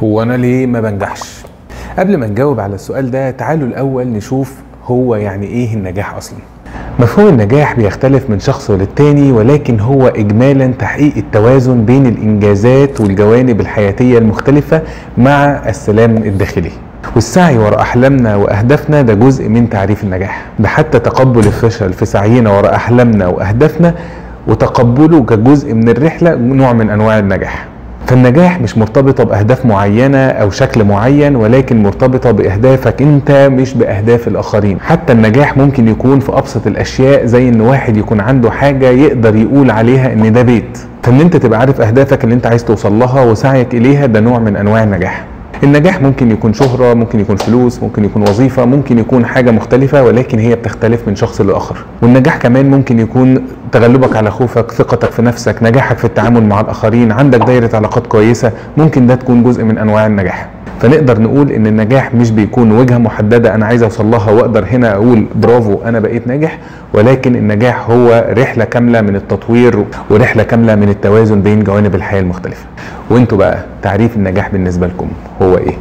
هو أنا ليه ما بنجحش؟ قبل ما نجاوب على السؤال ده تعالوا الأول نشوف هو يعني إيه النجاح أصلا. مفهوم النجاح بيختلف من شخص للتاني، ولكن هو إجمالا تحقيق التوازن بين الإنجازات والجوانب الحياتية المختلفة مع السلام الداخلي. والسعي وراء أحلامنا وأهدافنا ده جزء من تعريف النجاح، ده حتى تقبل الفشل في سعينا وراء أحلامنا وأهدافنا وتقبله كجزء من الرحلة نوع من أنواع النجاح. فالنجاح مش مرتبطة بأهداف معينة أو شكل معين، ولكن مرتبطة بأهدافك أنت مش بأهداف الآخرين. حتى النجاح ممكن يكون في أبسط الأشياء، زي إن واحد يكون عنده حاجة يقدر يقول عليها إن ده بيت. فإن أنت تبقى عارف أهدافك اللي أنت عايز توصل لها وسعيك إليها ده نوع من أنواع النجاح. النجاح ممكن يكون شهرة، ممكن يكون فلوس، ممكن يكون وظيفة، ممكن يكون حاجة مختلفة، ولكن هي بتختلف من شخص لآخر. والنجاح كمان ممكن يكون تغلبك على خوفك، ثقتك في نفسك، نجاحك في التعامل مع الآخرين، عندك دايرة علاقات كويسة، ممكن ده تكون جزء من أنواع النجاح. فنقدر نقول إن النجاح مش بيكون وجهة محددة أنا عايز أوصل لها وأقدر هنا أقول برافو أنا بقيت ناجح، ولكن النجاح هو رحلة كاملة من التطوير ورحلة كاملة من التوازن بين جوانب الحياة المختلفة. وانتوا بقى تعريف النجاح بالنسبة لكم هو إيه؟